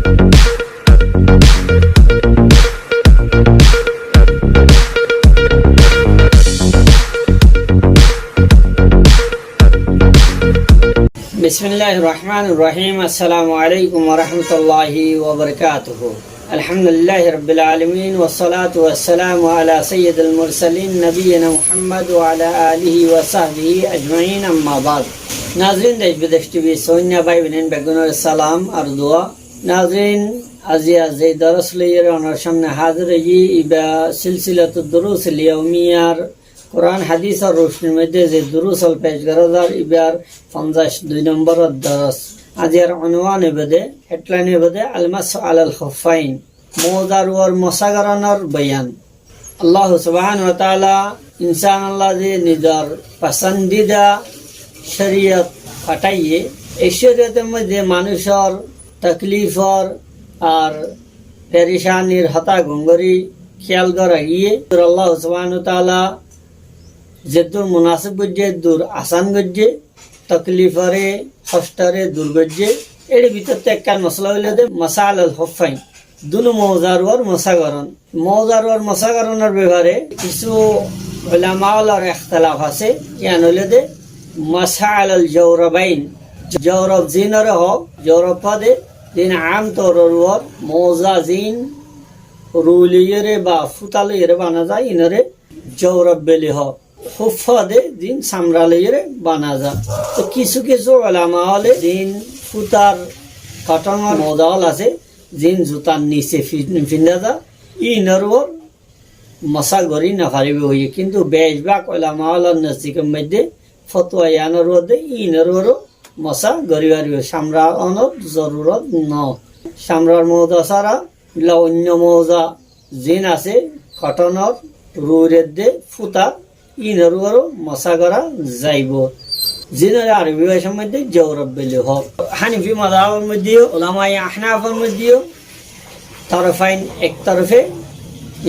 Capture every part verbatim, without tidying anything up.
بسم الله الرحمن الرحيم. السلام عليكم ورحمة الله وبركاته. الحمد لله رب العالمين، والصلاة والسلام على سيد المرسلين نبينا محمد وعلى آله وصحبه أجمعين، أما بعد. Nazirin, Desh Bidesh T V soinna bái boin beggúnore salam ar dua. Nazirin, aijja ze doros loiyóre onor samne házir óiyi, iba Silsilatud Durusil Yaumiyar Kuran hadisor rucnir moidde ze durus ól pec gora zar, ibar fonzaic dui nombor doros. Aijjar unwan óibo de, headline óibo de, Al-Mashu Alal Khuffain, mouzar uore mosa goronor boyan. Allah subhanahu wa taala insan olla ze nizor pasandida córiyot fathaiye, ei córiyotor moidde manúcor taklifor ar perecanir hotá gom gori kéyal gora giyé. Allah subhanahu wa taala zeddur munasib goijje, eddur asan goijje, taklifore, hoctore dur goijje. Ére bútottú ekkán mosola óilde Mashu Alal Khuffain, dunu mouzar uore mosa goron. Mouzar uore mosa goronor befare kissú ulama ókkolor ektelaf asé, yián óilde Mashu Alal Jawrabain. Jawrab ziínore hoó, jawrab fade, ziín am toror uore mouza ziín ru loiyóre ba fúta loiyóre bana za, iínore jawrab buli hoó. Khuffa de ziín samra loiyóre bana za. Toi kissú kissú ulama ókkole ziín fútar kottonor mouza ól asé, ziín zutar nise fin-, finda za, iínor uore mosa gori no faribo hoiyé. Kintu bec bák ulama ókkolor nozdikor moidde fotuwa yiánor uore de iínor uore mosa gori faribo, samra onor zorurot no. Samrar mouza sára oinno mouza ziín asé, kottonor rur edde fúta, iínor uore mosa gora zaibo. Ziínore Arobi bacár moidde jawrab buli hoó. Hanafi mazhabor moidde yó, ulamaye Ahnafor moidde yó, torfain ek torfe,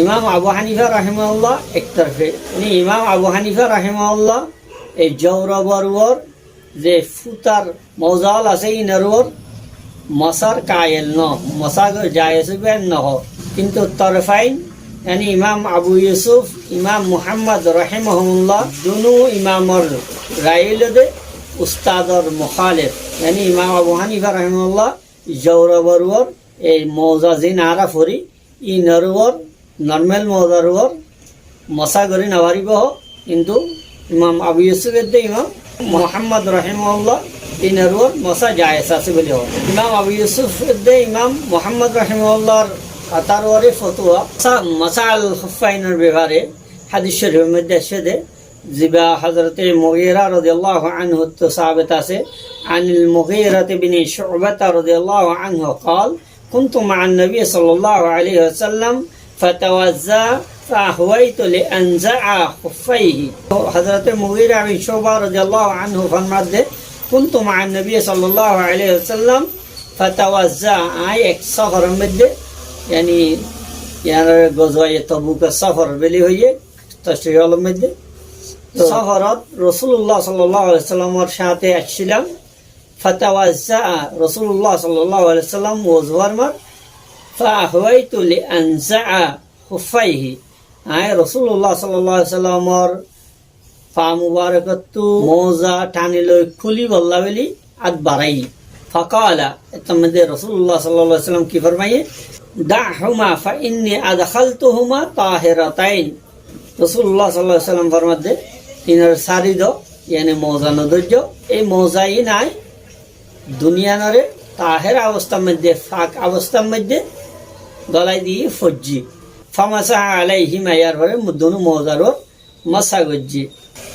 Imam Abu Hanifa rahimahullah ek torfe. Mane Imam Abu Hanifa rahimahullah ei jawrabor uore ze fútar mouza ól asé, iínor uore mosar kayel no, mosa jaiz óibo en no hoó. Kintu torfain, yáni Imam Abu Yusuf, Imam Muhammad rahimahumullah, dunu imamor rai óilde ustador mukhalif. Yáni Imam Abu Hanifa rahimahullah jawrabor uore ei mouza ziín añára fori, iínor uore, normal mouzar uore mosa gori no faribo hoó, kintu Imam Abu Yusuf edde Imam Muhammad rahimahullah iínor uore mosa jaiz asé buli hoó. Imam Abu Yusuf edde Imam Muhammad rahimahullahor hotár uore fotuwa, sa-, Mashu Alal Khuffainor befare hadis corifor moidde aiccé de, ziba Hazrote Mugira rodiyallahu anhu ttu sabit asé, عن المغيرة بن شعبة رضي الله عنه قال: كنت مع النبي صلى الله عليه وسلم فتوضأ فأهويت لأنزع خفيه. Hazrote Mugira bin Shuba rodiyallahu anhu formadde, كنت مع النبي صلى الله عليه وسلم فتوضأ, añí ek soforor moidde, yáni, yián gozwaye Tabukor sofor buli hoiyé, tashric ólor moidde. Tó soforot Rosulullah sallallahu alaihi wasallamor sáñte accílam. فتوضأ, Rosulullah sallallahu alaihi wasallam wozu formar. فأهويت لأنزع خفيه. Añí Rosulullah sallallahu alaihi wasallamor fa mubarokottú mouza thani loi kúlibolla buli át baraiyí. فقال, ettór moidde Rosulullah sallallahu alaihi wasallam ki formaiyé? دعهما فإني أدخلتهما طاهرتين. Rosulullah sallallahu alaihi wasallam formadde, iínore sári do, yáni mouza no dóijjo. Ei mouza iín añí duniyanore taher obostar moidde, fak obostar moidde golai di foijjí. فمسح عليهما, yar fore dunu mouzar uore mosa goijjí.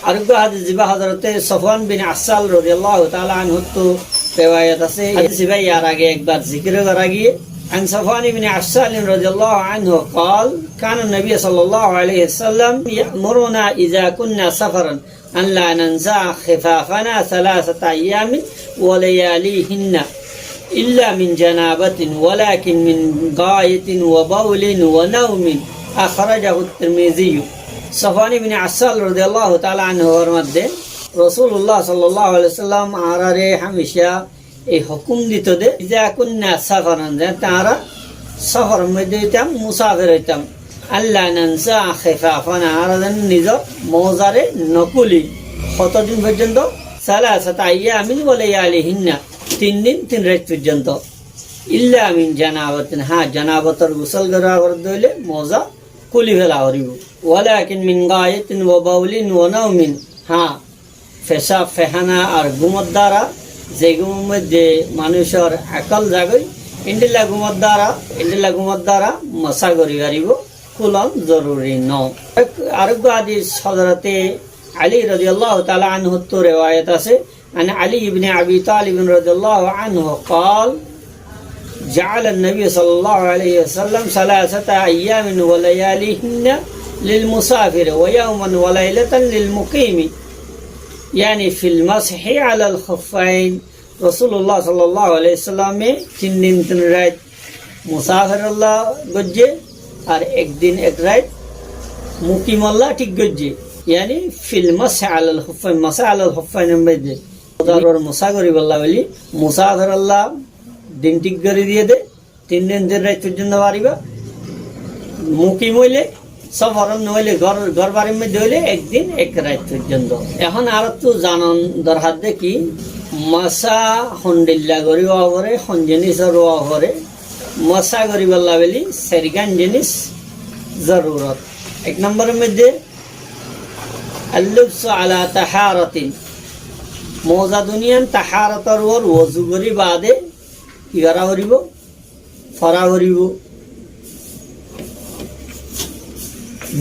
Ar uggwá hadis ziba Hazrote Sofwan bin Assal rodiyallahu taala anhu ttu rewayat asé. Hadis ibá yar age ekbar zikir gora giyé. عن صفوان بن عسال رضي الله عنه قال: كان النبي صلى الله عليه وسلم يأمرنا إذا كنا سفرا أن لا ننزع خفافنا ثلاثة أيام ولياليهن إلا من جنابة ولكن من غائط وبول ونوم. أخرجه الترمذي. Sofwan ibn Assal rodiyallahu taala anhu formadde, Rosulullah sallallahu alaihi wasallam añárare hámica Ei hókum dito de, "Iza kunna safaran", ze añára sóforor moiddé óitam, musafer óitam. "Alla nansa xifafana", añára zen nizor mozare no kúli. Hoto din foijjonto? "Salasata ayyamin wa layalihinna", tin din tin rait foijjonto. "Illa min janabatin", há, janabotor gusol gora forede óile moza kúli fela foribo. "Walakin min gaitin wa baulin wa naumin", há, fecab, fehana ar gúmor dara, ze gúmor moiddé manúcor akol zagói, endilla gúmor dara, endilla gúmor dara mosa gori faribo, kúlon zoruri no. Ek, areggwá hadis Hozrote Ali rodiyallahu taala anhuttu rewayot asé, an Ali ibne Abi Talib rodiyallahu anhu qal, جعل النبي صلى الله عليه وسلم ثلاثة أيام ولياليهن للمسافر ويوما وليلة للمقيم، يعني في المسح على الخفين. Rosulullah sallallahu alaihi wasallame tin din tin rait musafirollar goijje, ar ek din ek rait mukimollar thík goijje, yani fil masah alal khuffain, masah alal khuffain. Mozar uore mosa goribolla buli musafirollar din thík gori diye de, tin din tin rait foijjonto fariba. Mukim óile, sóforot no óile, gór, gór barir moiddé óile ek din ek rait foijjonto. Ehón añáráttu zanon dorhar de ki, mosa hondilla gori ówa fore, hon jinisor ówa fore, mosa goribolla buli sairgán jinis zorurot. Ek nomboror moiddé, al-lubsu ala taharatin, moza duniyan taharotor uore wozu gori bade ki gora foribo? Fora foribo.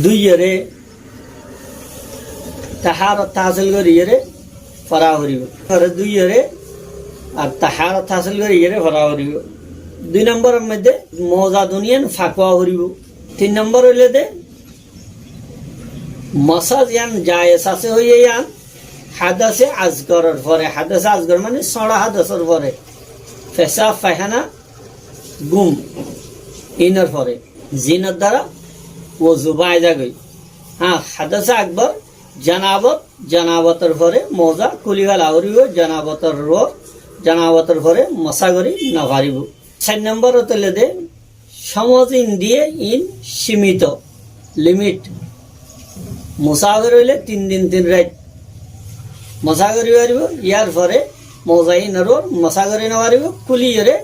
Dúiyore taharot hasil goriyore fora foribo. Ar dúiyore ar taharot hasil goriyore fora foribo. Dui nomboror moiddé moza duniyan fak ówa foribo. Tin nombor óile de, mosa ziyan jayes asé hoiye yián, hadase asgoror fore, hadase asgor mane sóñra hadasor fore, fecab, fehana, gúm, inor fore, zinor dara wozu báñgi zagói. Há, hadase akbor, janabot, janabotor fore moza kúli fela foribo, janabotor uore, janabotor fore mosa gori no faribo. Sair nomborot óile de, somot in diye in simito, limit. Musafir óile tin din tin rait mosa gori faribo, yar fore moza inor uore mosa gori no faribo, kúliyore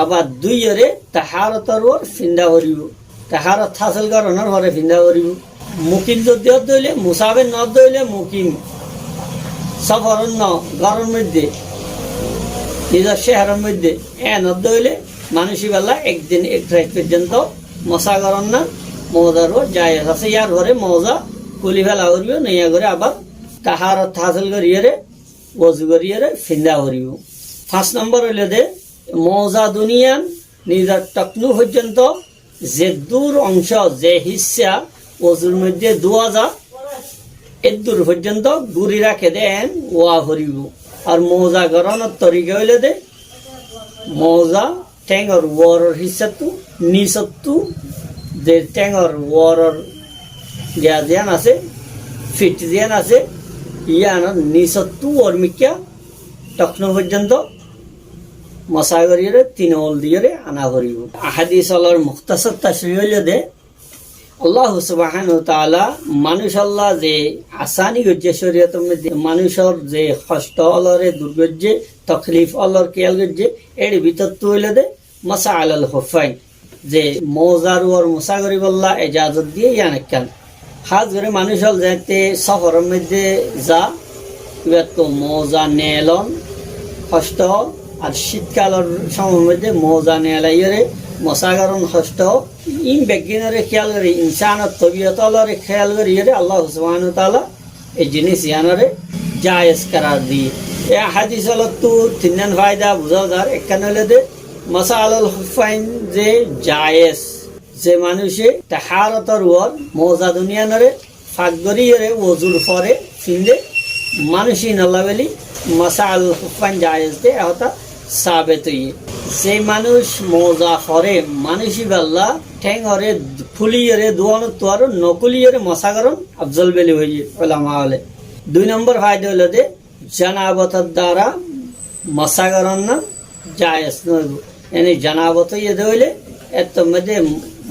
abar dúiyore taharotor uore finda foribo. Taharot hasil goronor fore finda foribo. Mukim zodi ódde óile, musafir no ódde óile, mukim, sóforot no, góror moiddé, nizor cóhoror moiddé, en ódde óile, manúic íballa ek din ek rait foijjonto mosa goron na, mozar uore jayes asé, yar fore moza kúli fela foribo, noya gori abar taharot hasil goriyore, wozu goriyore finda foribo. Fañs nombor óile de, moza duniyan nizor thoknú foijjonto ze dur ongco, ze hissa wozur moiddé dúwa za, eddur foijjonto gúri raké de en ówa foribo. Ar moza goronor torika óile de, moza théngor uoror hissattu, nisottú, ze théngor uoror giya ziyan asé, fit ziyan asé, yiyanor nisottú uor mikká thoknú foijjonto mosa goriyore tin ongul diyore ana foribo. Ahadis ólor muktasar tacri óile de, Allah subhanahu wa taala manúicolla ze asani goijje córiyotor moiddé, manúicor ze hocto ólore dur goijje, toklif ólor kéyal goijje, er bútottu óile de mosa alal khuffain, ze mozar uore mosa goribolla ejazot diye yián ekkán. Hás gori manúicol zeñtté sóforor moiddé za, ibattú moza neelon hocto, ar cítkalor cómor moiddé moza neelaiyore mosa goron hocto. In beggúnore kéyal gori, insanor tobiyot ólore kéyal goriyore Allah subhanahu wa taala e jinis yiánore jayes korar diye. E hadis ólottu tinnán faida buza zar, ekkán óile de, mosa alal khuffain ze jayes, ze manúice taharotor uore moza duniyanore fak goriyore wozur fore finde, manúic ínolla buli mosa alal khuffain jayes de, e hotá sabet óiye. Ze manúic moza fore, manúic íballa théngore kúliyore dúwanottu aró no kúliyore mosa goron afzol buli hoiye ulama óle. Dui nombor faida óile de, janabotor dara Mosá goron na jaiyes no óibo. Yáni janabot óiye dé óile, ettór moidde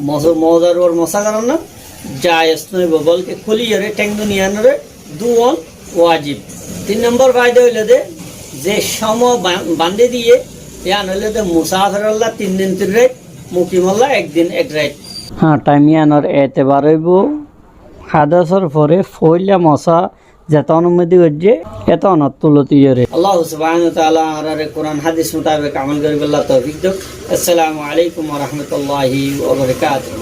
mos-, mozar uore mosá goron na jaiyes no óibo, bolke kúliyóre théng duniyanóre dúon wajib. Tin nombor faida óilde, ze cómo ba-, bandí diyé, yián óilde musaferolla tin din tin rait, mukimolla ek din ek rait. Há, thaim yiánor etebar óibo, hadasor fore foóila mosá zetónor moidde goijjé, etónor tulot iyóre. Allah subhanahu wa taala añárare Kuran hádis mutabek amol goríbolla toufik douk. Assalamu alaikum wa rahmatullahi wa barakatuhu.